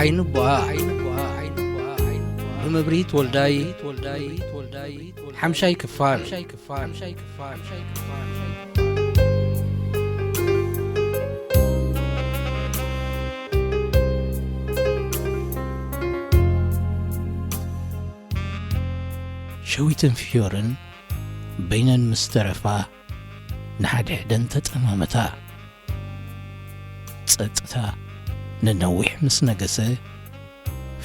ዓይኒ ቡኣ፣ ብመብርሂት ወልዳይ፣ ሓምሻይ ክፋል። ሸዊትን ፍዮርን በይነን ምስ ተረፋ፣ ንሓድሕደን ተጠማመታ። ጸጥታ ንነዊሕ ምስ ነገሰ፣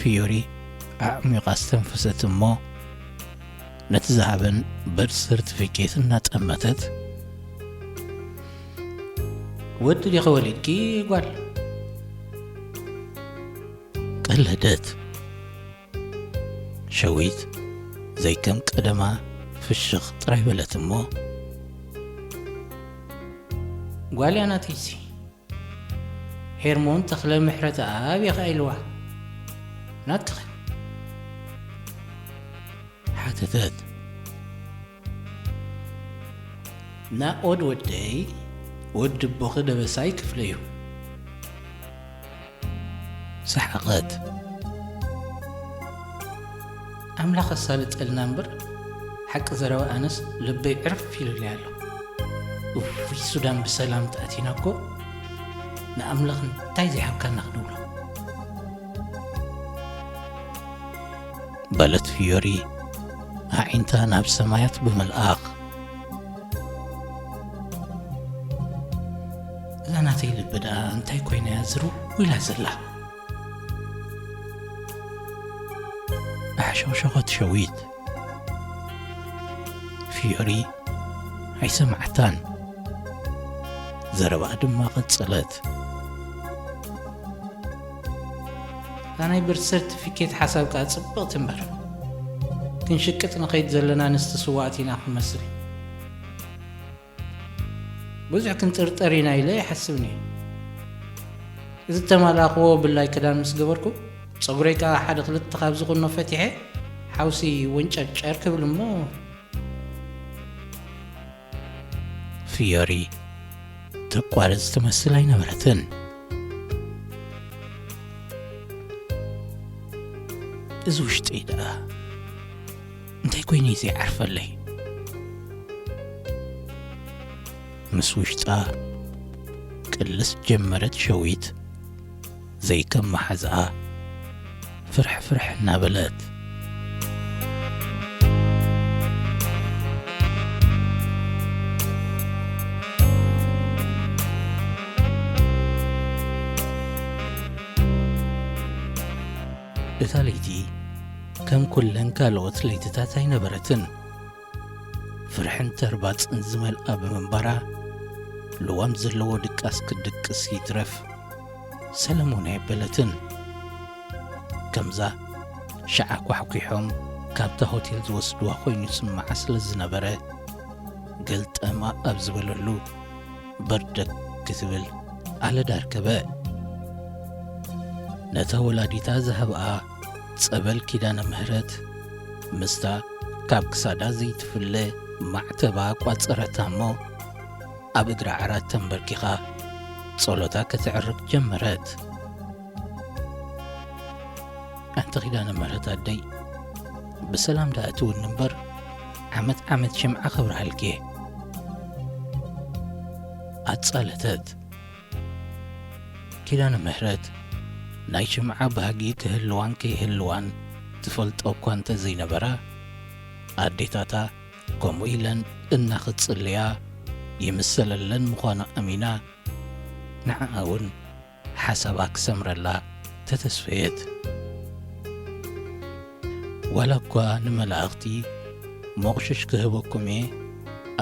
ፍዮሪ ኣዕሚቓ ኣስተንፈሰት እሞ፣ ነቲ ዝሃበን በርት ሰርቲፊኬት እናጠመተት፣ "ወዲ ዲኺ ወሊድኪ ጓል?" ቀለደት። ሸዊት ዘይከም ቀደማ ፍሽኽ ጥራይ በለት እሞ፣ "ጓል እያ ናተይሲ፣ ሄርሞን ተኽለ ምሕረተኣብ እየ ኸኣ ኢልዋ። ናትኽን?" ሓተተት። "ናኦድ ወደይ፣ ወዲ ኣቦኺ ደበሳይ ክፍለ እዩ።" ሰሓቐት። "ኣምላኽ ኣሳልጠልና እምበር፣ ሓቂ ዘረባ ኣነስ ልበይ ዕርፍ ኢሉለይ ኣሎ። እፉይ፣ ሱዳን ብሰላም ተኣቲና እኮ፣ ንኣምላኽ እንታይ ዘይሃብካና ክንብሎ?" በለት ፍዮሪ ኣዒንታ ናብ ሰማያት ብምልኣኽ። "እዛ ናተይ ልቢ ደኣ እንታይ ኮይና እያ ዝርው ኢላ ዘላ?" ኣሕሸውሸኸት ሸዊት። ፍዮሪ ኣይሰማዕታን። ዘረባኣ ድማ ቀጸለት። "እታ ናይ በርት ሰርቲፊኬት ሓሳብ ከኣ ጽብቕቲ እምበር፣ ክንሽቅጥ ንኸይድ ዘለና ኣንስቲ ስዋእቲ ኢና ክንመስል። ብዙሕ ክንጥርጠር ኢና ኢለ ኣይሓስብን እየ። እዚ እተማላእኽዎ ብላይ ክዳን ምስ ገበርኩ፣ ጸጉረይ ከኣ ሓደ ክልተ ካብዚ ቁኖ ፈቲሐ፣ ሓውሲ ወንጨርጨር ክብል እሞ." ፍዮሪ ተቋርጽ ትመስል ኣይነበረትን። "እዚ ውሽጠይ ደኣ እንታይ ኮይኑ እዩ ዘይዓርፈለይ?" ምስ ውሽጣ ቅልስ ጀመረት ሸዊት፣ ዘይከም መሓዝኣ ፍርሕ ፍርሕ እናበለት። እታ ለይቲ ከም ኩለን ካልኦት ለይትታት ኣይነበረትን። ፍርሕን ተርባጽን ዝመልኣ ብምንባራ፣ ልዋም ዘለዎ ድቃስ ክድቅስ ይትረፍ ሰለሞን ኣየበለትን። ከምዛ ሸዓ ኳሕኲሖም ካብታ ሆቴል ዝወስድዋ ኮይኑ ስምዓ ስለ ዝነበረ፣ ገልጠማ ኣብ ዝበለሉ በርደግ ክትብል ኣለዳ ኣርከበ። ነታ ወላዲታ ዝሃብኣ ጸበል ኪዳነ ምህረት ምስታ ካብ ክሳዳ ዘይትፍለ ማዕተባ ቋጸረታ እሞ፣ ኣብ እግራ ዓራት ተንበርኪኻ ጸሎታ ከተዕርግ ጀመረት። "ኣንቲ ኪዳነ ምህረት ኣደይ፣ ብሰላም ደኣ እትውኒ እምበር፣ ዓመት ዓመት ሽምዓ ከብርሃልኪ እየ።" ኣጻለተት። ኪዳነ ምህረት ናይ ሽምዓ ባህጊ ክህልዋን ከይህልዋን ትፈልጦ እኳ እንተ ዘይነበራ፣ ኣዴታታ ከምኡ ኢለን እናኽጽልያ ይምሰለለን ምዃኑ ኣሚና፣ ንዓኣ እውን ሓሳባ ክሰምረላ ተተስፈየት። ዋላ እኳ ንመላእኽቲ ሞቕሽሽ ክህበኩም እየ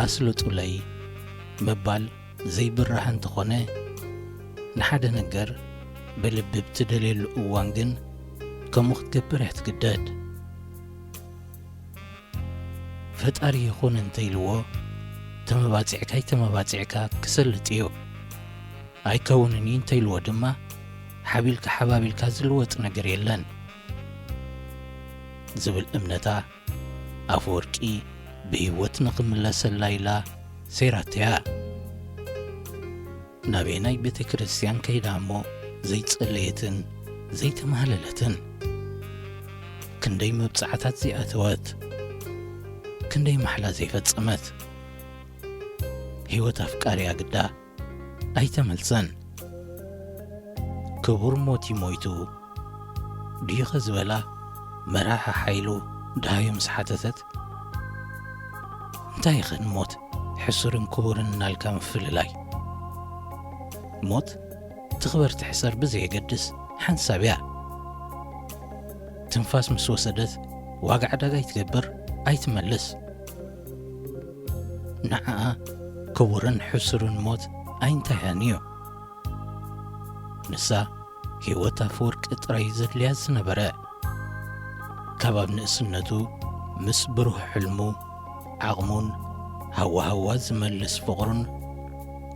ኣስልጡለይ ምባል ዘይብራህ እንተኾነ፣ ንሓደ ነገር ብልቢ ብትደልየሉ እዋን ግን ከምኡ ክትገብር እያ ትግደድ። ፈጣሪ ይኹን እንተኢልዎ፣ ተመባጺዕካ ኣይተመባጺዕካ ክሰልጥ እዩ። ኣይከውንን እዩ እንተኢልዎ ድማ፣ ሓቢልካ ሓባቢልካ ዝልወጥ ነገር የለን ዝብል እምነታ፣ ኣፈወርቂ ብህይወት ንኽምለሰላ ኢላ ሰይራቶ እያ። ናበየናይ ቤተ ክርስቲያን ከይዳ እሞ ዘይጸለየትን ዘይተማህለለትን፣ ክንደይ መብጽዓታት ዘይኣተወት፣ ክንደይ ማሕላ ዘይፈጸመት፣ ህይወት ኣፍቃሪኣ ግዳ ኣይተመልሰን። ክቡር ሞት እዩ ሞይቱ ድዩኸ ዝበላ መራሒ ሓይሉ ደሃዩ ምስ ሓተተት፣ እንታይ ይኸን ሞት ሕሱርን ክቡርን እናልካ ምፍልላይ? ሞት ትኽበር ትሕሰር ብዘየገድስ ሓንሳብ እያ። ትንፋስ ምስ ወሰደት ዋጋ ዕዳጋ ኣይትገብር፣ ኣይትመልስ። ንዓኣ ክቡርን ሕሱርን ሞት ኣይንታያን እዩ። ንሳ ህይወት ኣፈወርቂ ጥራይ ዘድልያ ዝነበረ። ካብ ኣብ ንእስነቱ ምስ ብሩህ ሕልሙ፣ ዓቕሙን ሃዋሃዋ ዝመልስ ፍቕሩን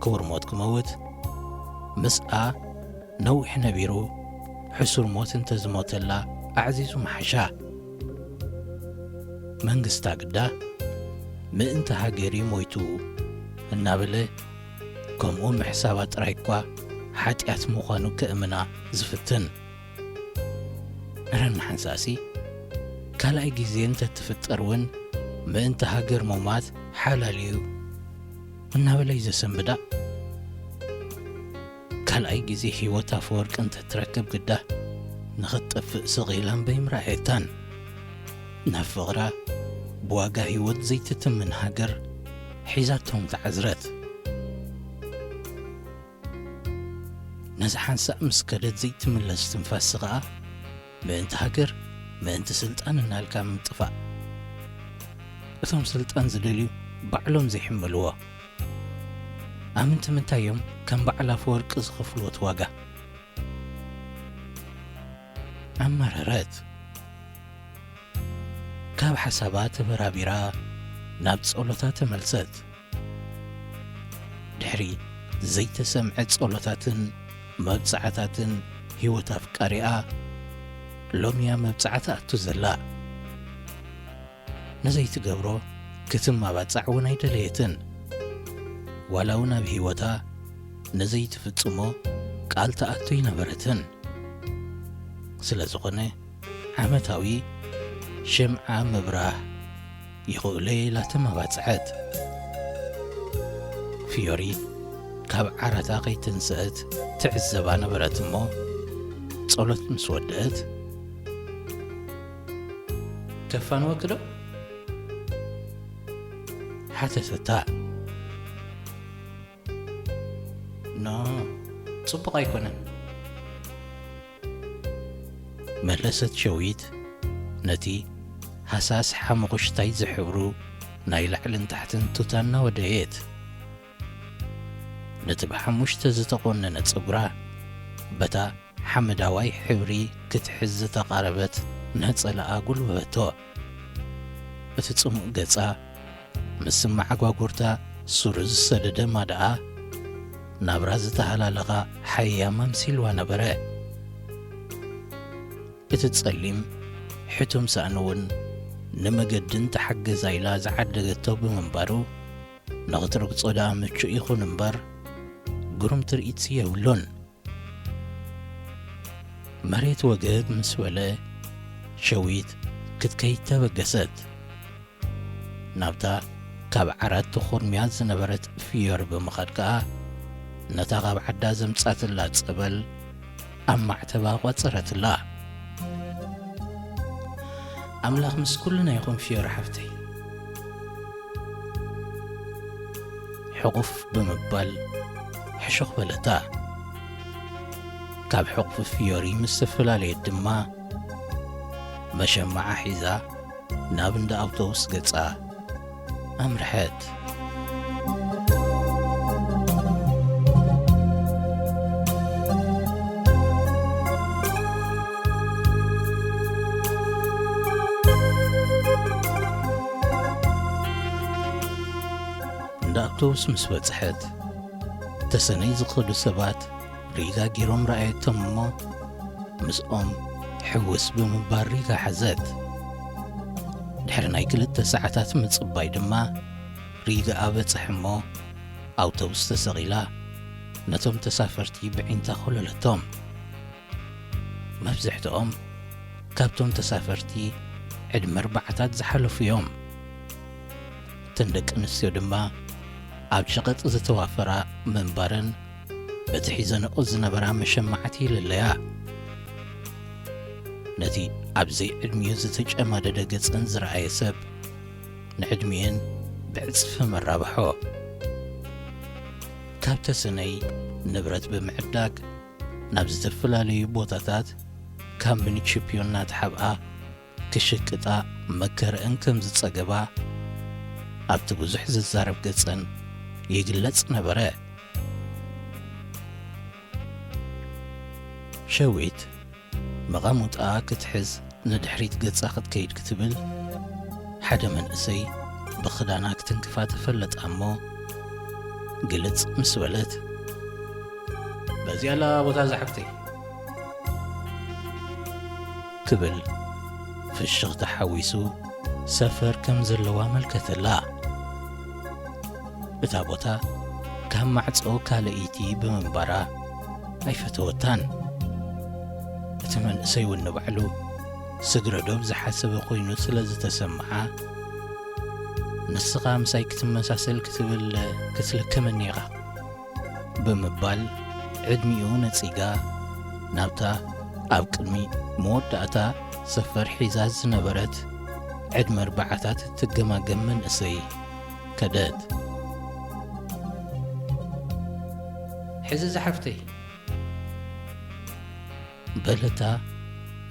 ክቡር ሞት ክመውት፣ ምስኣ ነዊሕ ነቢሩ ሕሱር ሞት እንተ ዝሞተላ ኣዕዚዙ ምሓሻ። መንግስታ ግዳ ምእንቲ ሃገር እዩ ሞይቱ እናበለ፣ ከምኡ ምሕሳባ ጥራይ እኳ ሓጢኣት ምዃኑ ከእምና ዝፍትን። እረ ንሓንሳእሲ ካልኣይ ግዜ እንተ ትፍጠር እውን ምእንቲ ሃገር ምሟት ሓላል እዩ እናበለ እዩ ዘሰንብዳ። ካልኣይ ግዜ ህይወት ኣፈወርቂ እንተ ትረክብ ግዳ ንኽትጠፍእ ስቕ ኢላ እምበይ ምረኣየታን። ናብ ፍቕራ ብዋጋ ህይወት ዘይትትምን ሃገር ሒዛቶም ተዓዝረት። ነዚ ሓንሳእ ምስ ከደት ዘይትምለስ ትንፋስ ከኣ ምእንቲ ሃገር፣ ምእንቲ ስልጣን እናልካ ምጥፋእ። እቶም ስልጣን ዝደልዩ ባዕሎም ዘይሕመልዎ። ኣምንቲ ምንታይ እዮም ከም በዓል ኣፈወርቂ ዝኸፍልዎ እቲ ዋጋ? ኣመረረት። ካብ ሓሳባ ተበራቢራ ናብ ጸሎታ ተመልሰት። ድሕሪ ዘይተሰምዐ ጸሎታትን መብጽዓታትን ህይወት ኣፍቃሪኣ፣ ሎምያ መብጽዓ ትኣቱ ዘላ። ንዘይትገብሮ ክትማባጻዕ እውን ኣይደለየትን። ዋላ እውን ኣብ ህይወታ ንዘይትፍጽሞ ቃል ትኣቱ ኣይነበረትን። ስለ ዝኾነ፣ ዓመታዊ ሽምዓ ምብራህ ይኽእሎ እየ ኢላ ተማባጽዐት። ፍዮሪ ካብ ዓራታ ከይተንስአት ትዕዘባ ነበረት እሞ፣ ጸሎት ምስ ወደአት፣ "ከፋንወኪ ዶ?" ሓተተታ። "ኖ፣ ጽቡቕ ኣይኮነን," መለሰት ሸዊት፣ ነቲ ሃሳስ ሓመኹሽታይ ዝሕብሩ ናይ ላዕልን ታሕትን ቱታ እናወደየት። ነቲ ብሓሙሽተ ዝተቖነነ ጸጉራ በታ ሓመዳዋይ ሕብሪ ክትሕዝ ዝተቓረበት ነጸላኣ ጉልበበቶ። እቲ ጽሙእ ገጻ፣ ምስ መዓጓጉርታ ሱር ዝሰደደ ማድኣ፣ ናብራ ዝተሃላለኻ ሓያም ኣምሲልዋ ነበረ። እቲ ጸሊም ሕቱም ሳእኒ እውን ንመገድን ተሓገዛ ኢላ ዝዓደገቶ ብምንባሩ፣ ንኽትረግጾ ደኣ ምቹእ ይኹን እምበር፣ ግሩም ትርኢትሲ የብሉን። መሬት ወገግ ምስ በለ፣ ሸዊት ክትከይድ ተበገሰት። ናብታ ካብ ዓራት ተኾርምያ ዝነበረት ፍዮሪ ብምኻድ ከኣ፣ ነታ ካብ ዓዳ ዘምጻትላ ጸበል ኣብ ማዕተባ ቋጸረትላ። "ኣምላኽ ምስ ኩልና ይኹን ፍዮሪ ሓፍተይ," ሕቑፍ ብምባል ሕሹኽ በለታ። ካብ ሕቑፊ ፍዮሪ ምስ ተፈላለየት ድማ፣ መሸማዓ ሒዛ ናብ እንዳ ኣውቶቡስ ገጻ ኣምርሐት። እንዳ ኣውቶቡስ ምስ በጽሐት፣ ተሰነይ ዝኸዱ ሰባት ሪጋ ገይሮም ረኣየቶም እሞ፣ ምስኦም ሕውስ ብምባል ሪጋ ሓዘት። ድሕሪ ናይ ክልተ ሰዓታት ምጽባይ ድማ ሪጋ በጽሐ እሞ፣ ኣውቶቡስ ተሰቒላ ነቶም ተሳፈርቲ ብዒንታ ኮለለቶም። መብዝሕትኦም ካብቶም ተሳፈርቲ ዕድመ ኣርባዓታት ዝሓለፉ እዮም። እተን ደቂ ኣንስትዮ ድማ ኣብ ሸቐጥ ዝተዋፈራ ምንባረን በቲ ሒዘንኦ ዝነበራ መሸማዕቲ ይልለያ። ነቲ ኣብ ዘይዕድሚኡ ዝተጨማደደ ገጸን ዝረኣየ ሰብ ንዕድሚኤን ብዕጽፊ መራብሖ። ካብ ተሰነይ ንብረት ብምዕዳግ ናብ ዝተፈላለዩ ቦታታት ካብ ሚኒቺፒዮ እናተሓብኣ ክሽቅጣ መከረአን ከም ዝጸገባ ኣብቲ ብዙሕ ዝዛረብ ገጸን ይግለጽ ነበረ። ሸዊት መቓሙጣ ክትሕዝ ንድሕሪት ገጻ ክትከይድ ክትብል፣ ሓደ መንእሰይ ብኽዳና ክትንክፋ ተፈለጣ እሞ፣ ግልጽ ምስ በለት፣ "በዚኣ ኣላ ቦታ ዝሓፍተይ" ክብል ፍሽኽታ ሓዊሱ ሰፈር ከም ዘለዋ ኣመልከተላ። እታ ቦታ ካብ ማዕጾ ካልኣይቲ ብምንባራ ኣይፈተወታን። እቲ መንእሰይ እውን ንባዕሉ ስግረ ዶብ ዝሓሰበ ኮይኑ ስለ ዝተሰምዓ፣ "ንስኻ ምሳይ ክትመሳሰል ክትብል ክትልከመኒ ኢኻ" ብምባል ዕድሚኡ ነጺጋ ናብታ ኣብ ቅድሚ መወዳእታ ሰፈር ሒዛ ዝነበረት ዕድመ ኣርባዓታት እትገማገም መንእሰይ ከደት። "ሕዚ ዝሓፍተይ" በለታ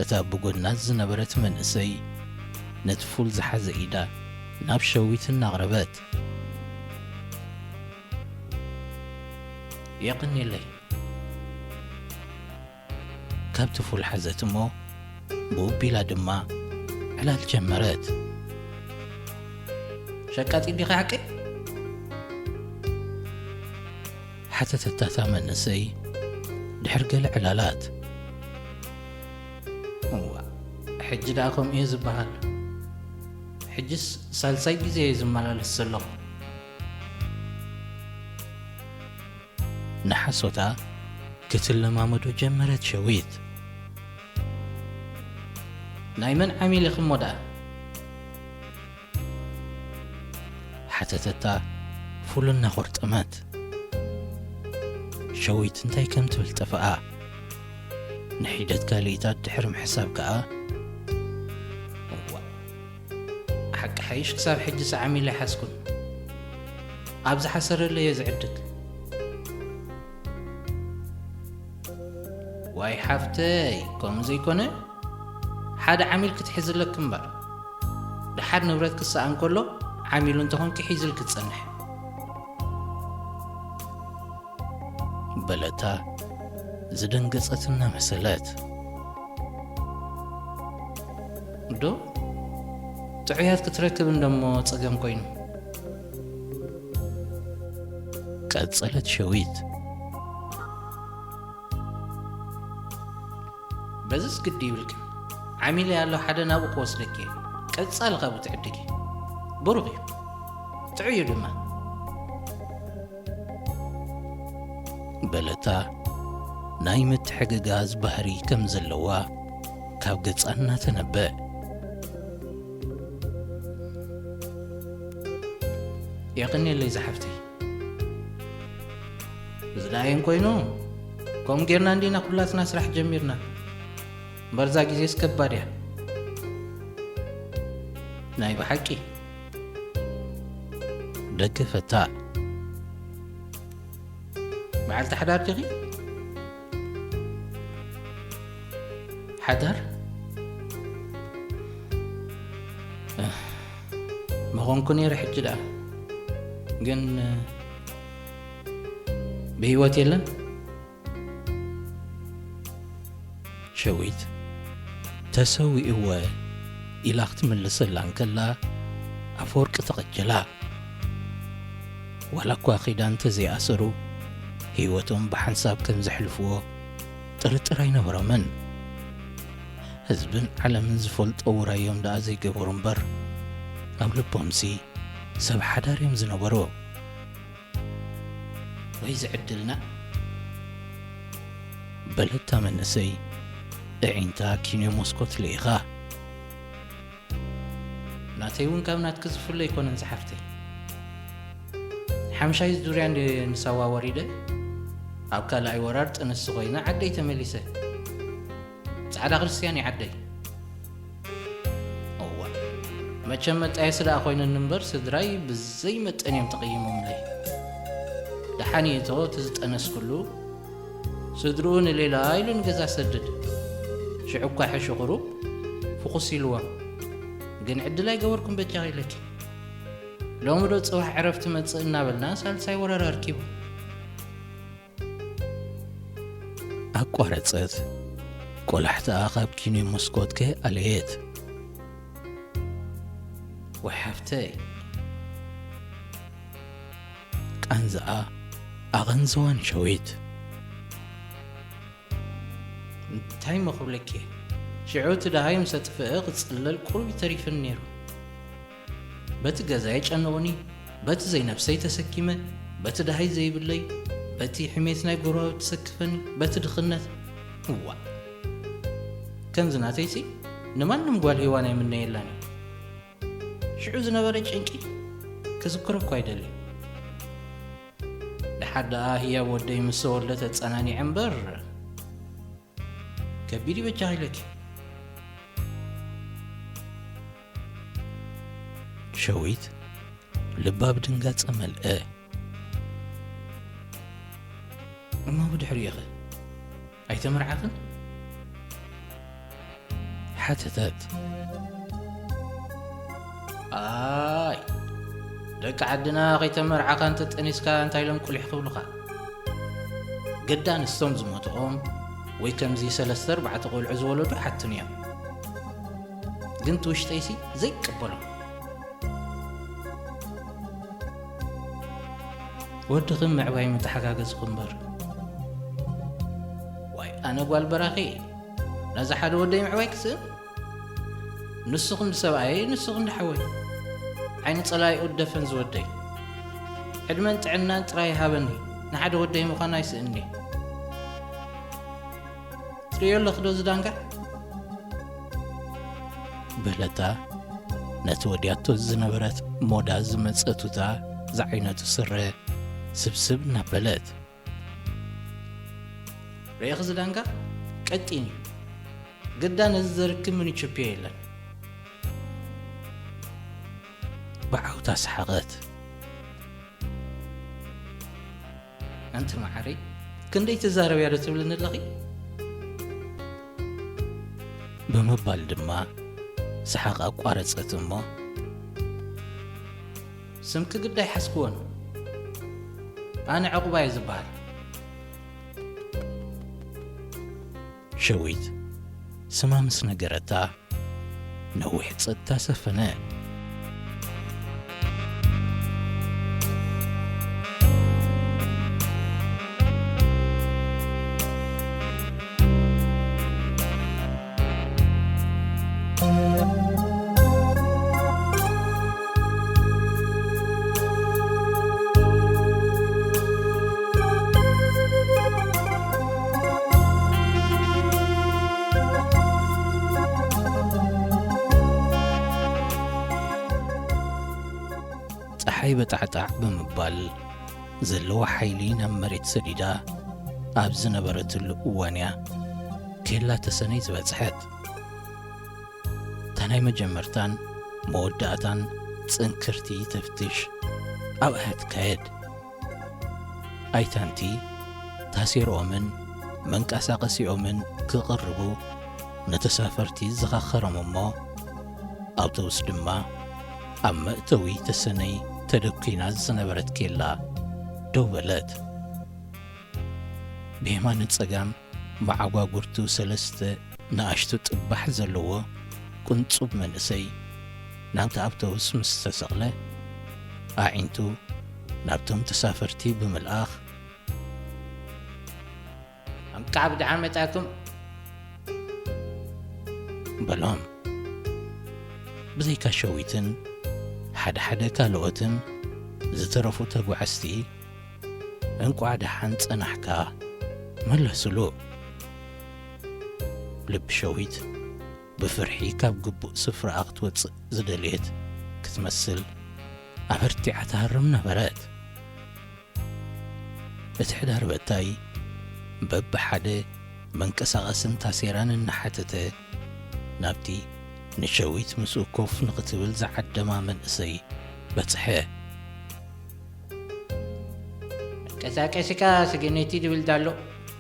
እታ ብጎድና ዝነበረት መንእሰይ ነቲ ፉል ዝሓዘ ኢዳ ናብ ሸዊት እናቕረበት። "የቐንየለይ" ካብቲ ፉል ሓዘት እሞ ብኡቢላ ድማ ዕላል ጀመረት። "ሸቃጢት ዲኺ ሓቀይ?" ሓተተታ እታ መንእሰይ ድሕሪ ገለ ዕላላት። "እዋ፣ ሕጂ ደኣ ከምኡ እዩ ዝበሃል። ሕጅስ ሳልሳይ ግዜ እየ ዝመላለስ ዘለኹ" ንሓሶታ ክትለማመዶ ጀመረት ሸዊት። "ናይ መን ዓሚል ኢኺ እሞ ደኣ?" ሓተተታ ፉል እናኾርጠመት። ሸዊት እንታይ ከም ትብል ጠፈኣ። ንሒደት ካልኢታት ድሕሪ ምሕሳብ ከኣ፣ "እዋ፣ ሓቂ ሓይሽ ክሳብ ሕጂ ሰዓሚለ ኣይሓዝኩን። ኣብ ዝሓሰረለዮ ዝዕድግ። ዋይ ሓፍተይ፣ ከምኡ ዘይኮነ፣ ሓደ ዓሚል ክትሕዝለክ እምበር። ደሓር ንብረት ክሰኣን ከሎ፣ ዓሚሉ እንተኾንኪ ሒዝልክ ዝጸንሕ" በለታ ዝደንገጸት እናመሰለት። "ዶ ጥዑያት ክትረክብ እንደሞ ጸገም ኮይኑ?" ቀጸለት ሸዊት። "በዝስ ግዲ ይብልክን፣ ዓሚለይ ኣሎ ሓደ ናብኡ ክወስደኪ እየ፣ ቀጻሊ ካብኡ ትዕድጊ። ብሩኽ እዩ፣ ጥዑይ እዩ ድማ" በለታ ናይ ምትሕግጋዝ ባህሪ ከም ዘለዋ ካብ ገጻ እናተነበ። "የቐንየለይ ዝሓፍተይ። እዚ ደኣ እንኮይኑ፣ ከምኡ ጌርና እንዲና ኩላትና ስራሕ ጀሚርና። እምበር እዛ ግዜስ ከባድ እያ ናይ ብሓቂ" ደገፈታ። "በዓልቲ ሓዳር ዲኺ?" "ሓዳር? እህ፣ ምኾንኩ ነይረ፣ ሕጂ ደኣ ግን ብህይወት የለን?" ሸዊት፣ "ተሰዊእወ" ኢላ ክትምልሰላ እንከላ፣ ኣፈወርቂ ተቐጀላ። ዋላ እኳ ኺዳን እንተዘይኣሰሩ፣ ህይወቶም ብሓንሳብ ከም ዘሕልፍዎ ጥርጥር ኣይነበሮምን። ህዝብን ዓለምን ዝፈልጦ ውራዮም ደኣ ዘይገበሩ እምበር፣ ኣብ ልቦምሲ ሰብ ሓዳር እዮም ዝነበሩ። "ወይ ዝዕድልና" በለታ መንእሰይ ኣዒንታ ኪንዮ መስኮት ልኢኻ። ናተይ እውን ካብ ናትኪ ዝፍለ ኣይኮነን ዝሓፍተይ። ሓምሻይ ዙርያ እንደ ንሳዋ ወሪደ፣ ኣብ ካልኣይ ወራር ጥንሲ ኮይነ ዓደይ ተመሊሰ። ጻዕዳ ክርስትያን እዩ ዓደይ። እዋ፣ መቸም መጣየሲ ደኣ ኮይነኒ እምበር፣ ስድራይ ብዘይ መጠን እዮም ተቐይሞምለይ። ደሓን እዩ እቶ እቲ ዝጠነስኩሉ፣ ስድርኡ ንሌላ ኢሉ ንገዛ ሰድድ። ሽዑ እኳ ሕሹ ቁሩብ ፍኹስ ኢልዎም። ግን ዕድል ኣይገበርኩም በጃኺ ኢለኪ። ሎሚ ዶ ጽባሕ ዕረፍቲ መጽእ እናበልና ሳልሳይ ወራር ኣርኪቡ። ኣቋረጸት። ቆላሕታኣ ካብ ኪኖ መስኮት ከይኣለየት። ወይ ሓፍተይ። ቃንዛኣ ኣቐንዘዋ ንሸዊት። እንታይ እሞ ክብለኪ እየ? ሽዑ እቲ ደሃይ ምስ ኣጥፍአ ክጽለል ቁሩብ ይተሪፍኒ ነይሩ። በቲ ገዛይ ጨነቑኒ፣ በቲ ዘይነብሰይ ተሰኪመ፣ በቲ ደሃይ ዘይብለይ፣ በቲ ሕሜት ናይ ጎረባብቲ ተሰክፈኒ፣ በቲ ድኽነት። እዋእ! ከምዚ ናተይሲ ንማንም ጓል ሄዋን ኣይምነየላን እዩ። ሽዑ ዝነበረ ጭንቂ ክዝክሮ እኳ ኣይደልን። ደሓር ደኣ ህያብ ወደይ ምስ ተወልደ ተጸናኒዐ እምበር፣ ከቢድ እዩ በጃኺ ኢለኪ። ሸዊት ልባ ብድንጋጸ መልአ። እሞ ብድሕሪኡኸ ኣይተመርዓኽን? ሓተተት። ኣይ፣ ደቂ ዓድና ከይተመርዓኻ እንተጠኒስካ እንታይ ኢሎም ቁሊሕ ክብሉኻ? ግዳ ንሶም ዝሞትኦም ወይ ከምዚ ሰለስተ ኣርባዕተ ቆልዑ ዝወለዱ ሓትኑ እዮም። ግን እቲ ውሽጠይሲ ዘይቅበሎ። ወድኽን ምዕባይ ምተሓጋገዝኹ እምበር። ዋይ፣ ኣነ ጓል በራኺ ነዚ ሓደ ወደይ ምዕባይ ክስእን? ንሱ ክንዲ ሰብኣየይ፣ ንሱ ክንዲ ሓወይ። ዓይኒ ጸላኢኡ ደፈን ዝወደይ። ዕድመን ጥዕናን ጥራይ ይሃበኒ፣ ንሓደ ወደይ ምዃን ኣይስእንኒ። ትርእዮ ኣለኺ ዶ እዚ ዳንጋ? በለታ ነቲ ወዲያቶ ዝነበረት ሞዳ ዝመጸ ቱታ ዝዓይነቱ ስረ ስብስብ እናበለት። ርኢኺ እዚ ዳንጋ ቀጢን እዩ። ግዳ ነዚ ዘርክብ ምንችፕዮ የለን። ብዓውታ ሰሓቐት። ኣንቲ መዓረይ፣ ክንደይ ትዛረብያ ዶ ትብልኒ ኣለኺ? ብምባል ድማ ሰሓቕ ኣቋረጸት እሞ፣ ስምኪ ግዳ ኣይሓዝክዎን። ኣነ ዕቑባ እየ ዝበሃል። ሸዊት ስማ ምስ ነገረታ፣ ነዊሕ ጸጥታ ሰፈነ። ጸሓይ በጣዕጣዕ ብምባል፣ ዘለዋ ሓይሊ ናብ መሬት ሰዲዳ ኣብ ዝነበረትሉ እዋን እያ ኬላ ተሰነይ ዝበጽሐት። እታ ናይ መጀመርታን መወዳእታን ጽንክርቲ ተፍትሽ ኣብኣ ትካየድ። ኣይታንቲ ታሴርኦምን መንቀሳቐሲኦምን ክቕርቡ ንተሳፈርቲ ዘኻኸሮም እሞ፣ ኣውቶቡስ ድማ ኣብ መእተዊ ተሰነይ ተደኲና ዝነበረት ኬላ ደው በለት። ብየማነ ጸጋም መዓጓጉርቱ ሰለስተ ንኣሽቱ ጥባሕ ዘለዎ ቁንጹብ መንእሰይ ናብቲ ኣውቶቡስ ምስ ተሰቕለ፣ ኣዒንቱ ናብቶም ተሳፈርቲ ብምልኣኽ፣ "እንቃዕ ብደሓን መጻእኩም" በሎም። ብዘይካ ሸዊትን ሓደ ሓደ ካልኦትን ዝተረፉ ተጓዓዝቲ፣ "እንቋዕ ደሓን ጸናሕካ" መለሱሉ። ልቢ ሸዊት ብፍርሒ ካብ ግቡእ ስፍራኣ ክትወጽእ ዝደልየት ክትመስል ኣበርቲዓ ትሃርም ነበረት። እቲ ሕዳር በታይ በብሓደ መንቀሳቐስን ታሴራን እናሓተተ ናብቲ ንሸዊት ምስኡ ኮፍ ንኽትብል ዝዓደማ መንእሰይ በጽሐ። ቀሳቀሲካ ስገነይቲ ድብል ዳሎ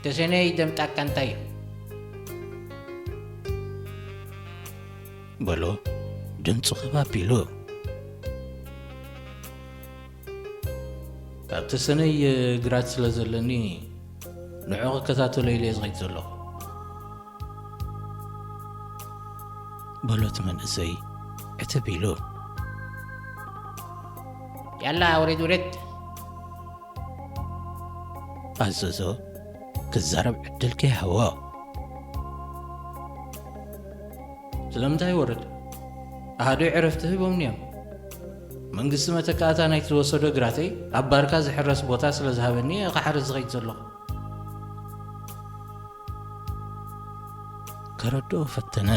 ተሰነይ ደምጣካ እንታይ እዩ? በሎ ድምፁ ክብ ኣቢሉ። ኣብ ተሰነይ ግራት ስለ ዘለኒ ንዑ ክከታተሎ ኢለ ዝኸይድ ዘለኹ። በሎ እቲ መንእሰይ ዕትብ ኢሉ። ያላ ውረድ ውረድ። ኣዘዞ ክዛረብ ዕድል ከይሃቦ። ስለምንታይ ወረድ? ኣሃዱ ዕረፍቲ ህቦምኒ እዮም። መንግስቲ መተካእታ ናይቲ ዝወሰዶ ግራተይ ኣብ ባርካ ዝሕረስ ቦታ ስለ ዝሃበኒ እየ ክሓርስ ዝኸይድ ዘለኹ። ከረድኦ ፈተነ።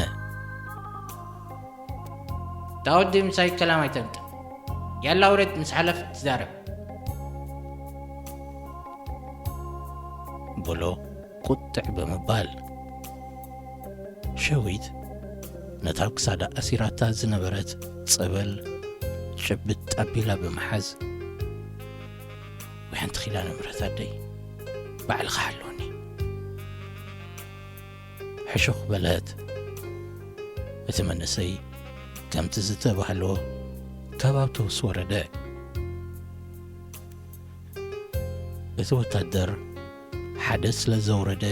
ዳውድ ምሳይ ከላም ኣይተምጥም። ያላ ውረድ ምስ ሓለፍ ትዛረብ። በሎ ቁጥዕ ብምባል። ሸዊት ነታ ኣብ ክሳዳ ኣሲራታ ዝነበረት ጸበል ጭብጥ ኣቢላ ብምሓዝ፣ ወይ ሓንቲ ኪዳነ ምሕረት ኣደይ፣ ባዕልኻ ሓልወኒ። ሕሹኽ በለት። እቲ መንእሰይ ከምቲ ዝተባህሎ ካብ ኣውቶቡስ ወረደ። እቲ ወታደር ሓደ ስለ ዘውረደ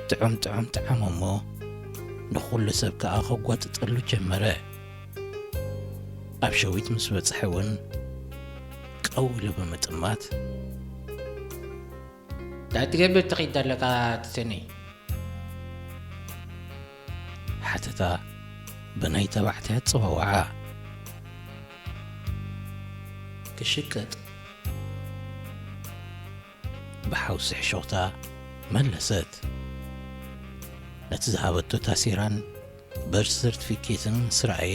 ጥዑም ጥዑም ጠዓሞ እሞ ንኹሉ ሰብ ከኣ ከጓጥጠሉ ጀመረ። ኣብ ሸዊት ምስ በጽሐ እውን ቀው ኢሉ ብምጥማት፣ እንታይ ትገብር ትኸይድ ኣለካ ትሰኒ? ሓተታ ብናይ ተባዕታይ ኣጸዋውዓ። ክሽቀጥ። ብሓውሲ ሕሾኽታ መለሰት። ነቲ ዝሃበቶ ታሴራን በርት ሰርቲፊኬትን ምስ ረኣየ፣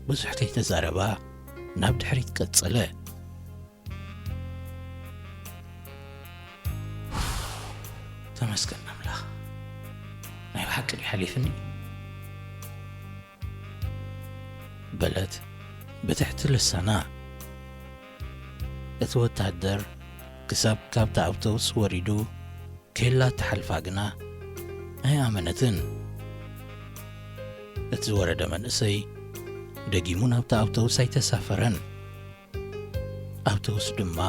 ብዙሕ ከይተዛረባ ናብ ድሕሪት ቀጸለ። ተመስገን ኣምላኽ፣ ናይ ብሓቂ ድዩ ሓሊፍኒ? በለት ብትሕቲ ልሳና። እቲ ወተሃደር ክሳብ ካብታ ኣውቶቡስ ወሪዱ ኬላ ትሓልፋ ግና ኣይኣመነትን። እቲ ዝወረደ መንእሰይ ደጊሙ ናብታ ኣውቶቡስ ኣይተሳፈረን። ኣውቶቡስ ድማ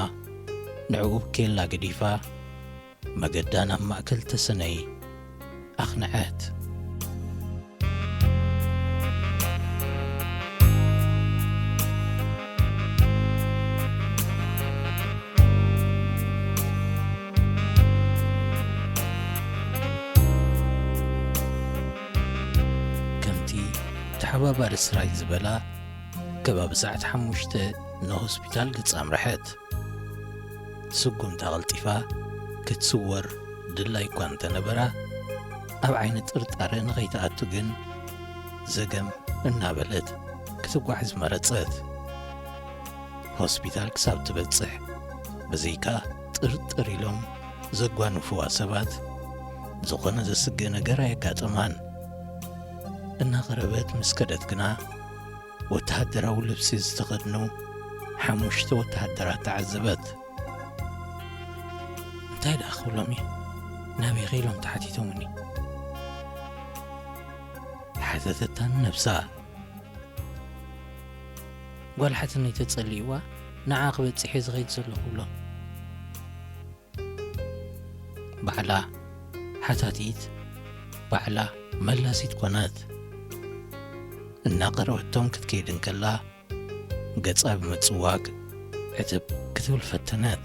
ንዕኡ ብኬላ ገዲፋ መገዳ ናብ ማእከል ተሰነይ ኣቕንዐት። ከምቲ ተሓባባሪ ስራይ ዝበላ፣ ከባቢ ሰዓት ሓሙሽተ ንሆስፒታል ገጻ ኣምርሐት። ስጉምታ ቀልጢፋ ክትስወር ድላይ እኳ እንተነበራ፣ ኣብ ዓይኒ ጥርጣረ ንኸይትኣቱ ግን ዘገም እናበለት ክትጓዓዝ መረጸት። ሆስፒታል ክሳብ ትበጽሕ፣ ብዘይካ ጥርጥር ኢሎም ዘጓንፍዋ ሰባት፣ ዝኾነ ዘስግእ ነገር ኣየጋጠማን። እናቐረበት ምስ ከደት ግና፣ ወተሃደራዊ ልብሲ ዝተኸድኑ ሓሙሽተ ወተሃደራት ተዓዘበት። "እንታይ ደኣ ክብሎም እየ? ናበይ ከ?" ኢሎም ተሓቲቶምኒ። ሓተተታ ንነብሳ። "ጓል ሓትነይ ተጸሊእዋ፣ ንዓ ክበጽሕ እየ ዝኸይድ ዘለኹ" ብሎም። ባዕላ ሓታቲት፣ ባዕላ መላሲት ኮነት። እናቐረበቶም ክትከይድ እንከላ፣ ገጻ ብምጽዋግ ዕትብ ክትብል ፈተነት።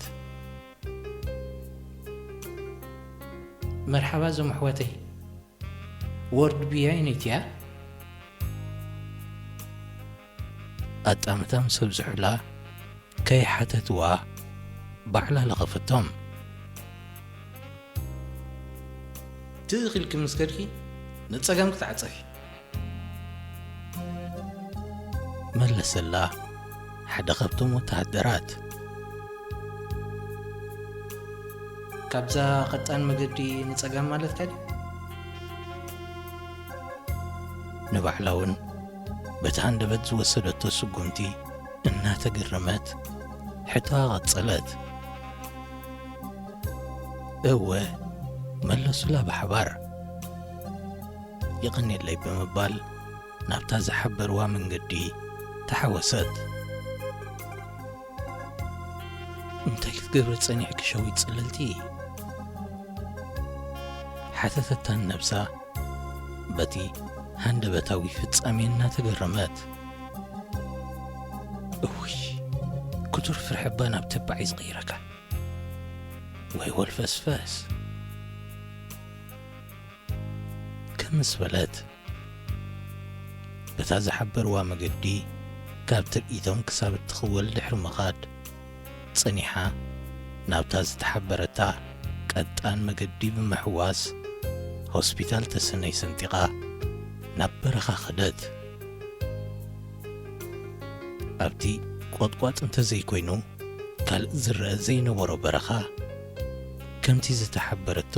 "መርሓባ ዞም ኣሕዋተይ፣ ወርድ ቢያይ ነይትያ?" ኣጣምታ ምስ ኣብዝሑላ፣ ከይሓተትዋ ባዕላ ለኸፈቶም። "ትኽ ኢልኪ ምስ ከድኪ፣ ንጸጋም ክትዓጸፊ። መለሰላ ሓደ ካብቶም ወተሃደራት። ካብዛ ቀጣን መገዲ ንጸጋም ማለትካ ድዩ? ንባዕላ እውን በቲ ሃንደበት ዝወሰደቶ ስጉምቲ እናተገረመት ሕቶኣ ቀጸለት። እወ፣ መለሱላ ብሓባር። ይቐንየለይ ብምባል ናብታ ዝሓበርዋ መንገዲ ተሓወሰት። እንታይ ክትገብሪ ጸኒሕኪ ሸዊት ጽልልቲ? ሓተተታ ንነብሳ በቲ ሃንደበታዊ ፍጻሜ እናተገረመት። እውይ፣ ክቱር ፍርሒ እባ ናብ ተባዕ እዩ ዝቕይረካ። ወይ ወልፈስፈስ። ከም ምስ በለት፣ በታ ዝሓበርዋ መገዲ ካብ ትርኢቶም ክሳብ እትኽወል ድሕሪ ምኻድ፣ ጸኒሓ ናብታ ዝተሓበረታ ቀጣን መገዲ ብምሕዋስ፣ ሆስፒታል ተሰነይ ሰንጢቓ ናብ በረኻ ከደት። ኣብቲ ቆጥቋጥ እንተዘይኮይኑ ካልእ ዝረአ ዘይነበሮ በረኻ፣ ከምቲ ዝተሓበረቶ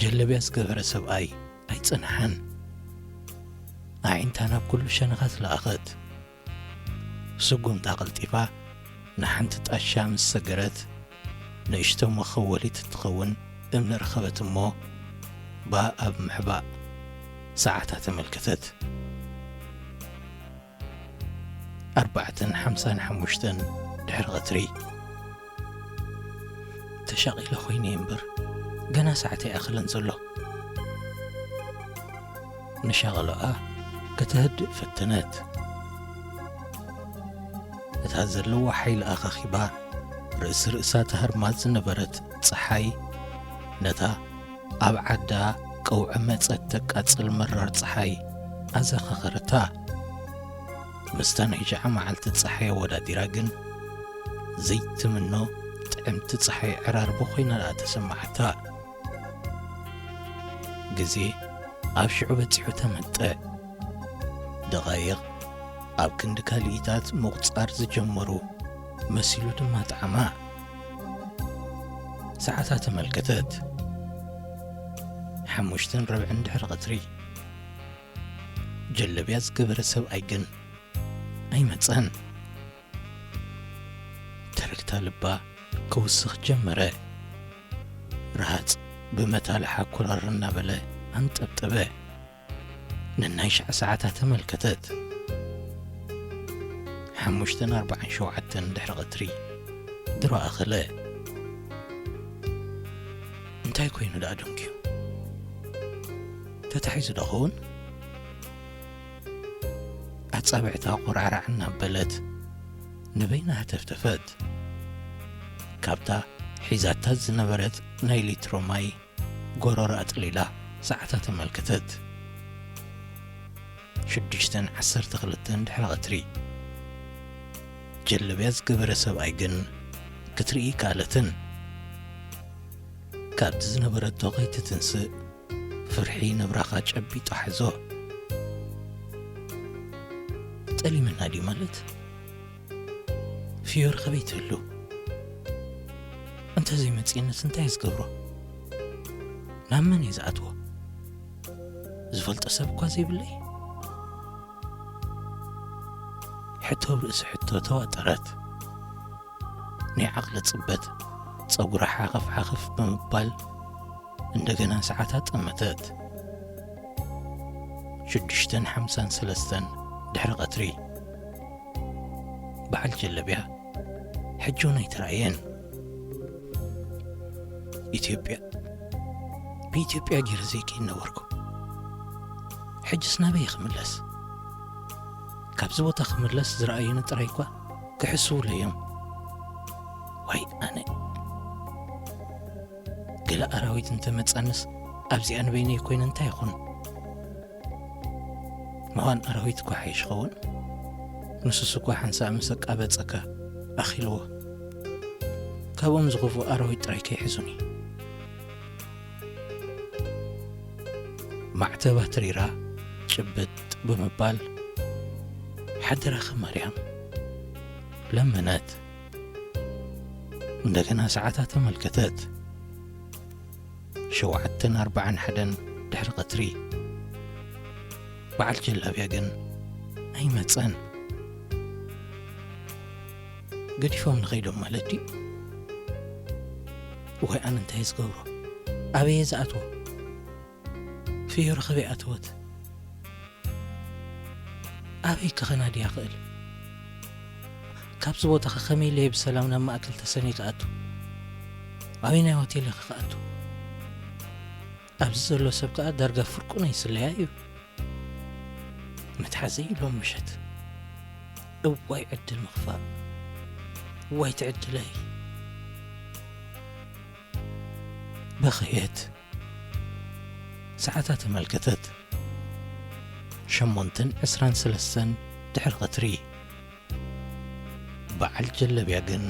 ጀለብያ ዝገበረ ሰብኣይ ኣይጸንሓን። ኣዒንታ ናብ ኩሉ ሸነኻት ለኣኸት። ስጉምታ ቀልጢፋ ንሓንቲ ጣሻ ምስ ሰገረት፣ ንእሽቶ መኸወሊት እትኸውን እምኒ ረኸበት እሞ፣ ብኣ ኣብ ምሕባእ ሰዓታ ተመልከተት። ኣርባዕተን ሓምሳን ሓሙሽተን ድሕሪ ቐትሪ። ተሻቒለ ኾይነ እምበር፣ ገና ሰዓት ኣይኣኸለን ዘሎ። ንሻቐሎኣ ከተህድእ ፈተነት። እታ ዘለዋ ሓይሊ ኣኻኺባ ርእሲ ርእሳ ትሃርማ ዝነበረት ጸሓይ፣ ነታ ኣብ ዓዳ ቀውዒ መጸት ተቃጽል መራር ጸሓይ ኣዘኻኸረታ። ምስታ ናይ ሸዓ መዓልቲ ጸሓይ ኣወዳዲራ ግን፣ ዘይትምኖ ጥዕምቲ ጸሓይ ዕራርቦ ኮይና ደኣ ተሰማዓታ። ግዜ ኣብ ሽዑ በጺሑ ተመጠ። ደቓይቕ ኣብ ክንዲ ካልኢታት ምቑጻር ዝጀመሩ መሲሉ ድማ ጠዓማ። ሰዓታ ተመልከተት። ሓሙሽተን ርብዕን ድሕሪ ቐትሪ። ጀለብያ ዝገበረ ሰብኣይ ግን ኣይመጸን። ተረግታ ልባ ክውስኽ ጀመረ። ረሃጽ ብመታልሓ ኮራር እናበለ ኣንጠብጠበ። ነናይ ሸዓ ሰዓታ ተመልከተት። ሓሙሽተን ኣርባዓን ሸውዓተን ድሕሪ ቐትሪ ድሮ ኣኸለ። እንታይ ኮይኑ ደኣ ደንግዩ? ተታሒዙ ዶ ኸውን? ኣጻብዕታ ቆራዕራዕ እናበለት ንበይና ሃተፍተፈት። ካብታ ሒዛታ ዝነበረት ናይ ሊትሮ ማይ ጎረሮ ኣጥሊላ ሰዓታ ተመልከተት። ሽዱሽተን ዓሰርተ ክልተን ድሕሪ ቐትሪ። ጀለብያ ዝገበረ ሰብኣይ ግን ክትርኢ ከኣለትን። ካብቲ ዝነበረቶ ከይትትንስእ ፍርሒ ንብራኻ ጨቢጡ ሓዞ። ጠሊምና ድዩ ማለት? ፍዮሪ ከበይ ትህሉ? እንተዘይመጺእንስ እንታይ እየ ዝገብሮ? ናብ መን እየ ዝኣትዎ? ዝፈልጦ ሰብ እኳ ዘይብለይ? ሕቶ ኣብ ርእሲ ሕቶ ተዋጠረት። ናይ ዓቕሊ ጽበት ጸጉራ ሓኸፍ ሓኸፍ ብምባል እንደገና ሰዓታ ጠመተት። ሽዱሽተን ሓምሳን ሰለስተን ድሕሪ ቐትሪ። በዓል ጀለብያ ሕጂ እውን ኣይተራእየን። ኢትዮጵያ፣ ብኢትዮጵያ ገይረ ዘይከይድ ነበርኩ። ሕጅስ ናበይ ክምለስ? ካብዚ ቦታ ክምለስ ዝረኣዩኒ ጥራይ እኳ ክሕስዉለይ እዮም። ዋይ ኣነ። ገለ ኣራዊት እንተመጻንስ ኣብዚኣ ንበይነይ ኮይነ እንታይ ይኹን? ምዃን ኣራዊት እኳ ሓይሽ ኸውን። ንሱስ እኳ ሓንሳእ ምስ ኣቃበጸካ ኣኺልዎ። ካብኦም ዝኸፍኡ ኣራዊት ጥራይ ከይሕዙኒ። ማዕተባ ትሪራ ጭብጥ ብምባል ሓደራኺ ማርያም ለመነት። እንደገና ሰዓታ ተመልከተት። ሸውዓተን ኣርባዓን ሓደን ድሕሪ ቀትሪ። በዓል ጀላብያ ግን ኣይመጸን። ገዲፎም ንኸይዶም ማለት ድዩ? ወይ ኣነ እንታይ ዝገብሮ? ኣበየ ዝኣትዎ? ፍዮሪ ከበይ ኣተወት? ኣበይ ከኸናድያ ክእል? ካብዚ ቦታኸ ከመይ ኢለ ብሰላም ናብ ማእከል ተሰንየ ክኣቱ? ኣበይ ናይ ሆቴል ኢኸ ክኣቱ? ኣብዚ ዘሎ ሰብ ከኣ ዳርጋ ፍርቁና ይስለያ እዩ። መትሓዘይ ሎም ምሸት። እዋይ ዕድል ምኽፋእ። እዋይ ትዕድለይ። በኸየት። ሰዓታ ተመልከተት። ሸሞንተን ዕስራን ሰለስተን ድሕሪ ቀትሪ። በዓል ጀለብያ ግን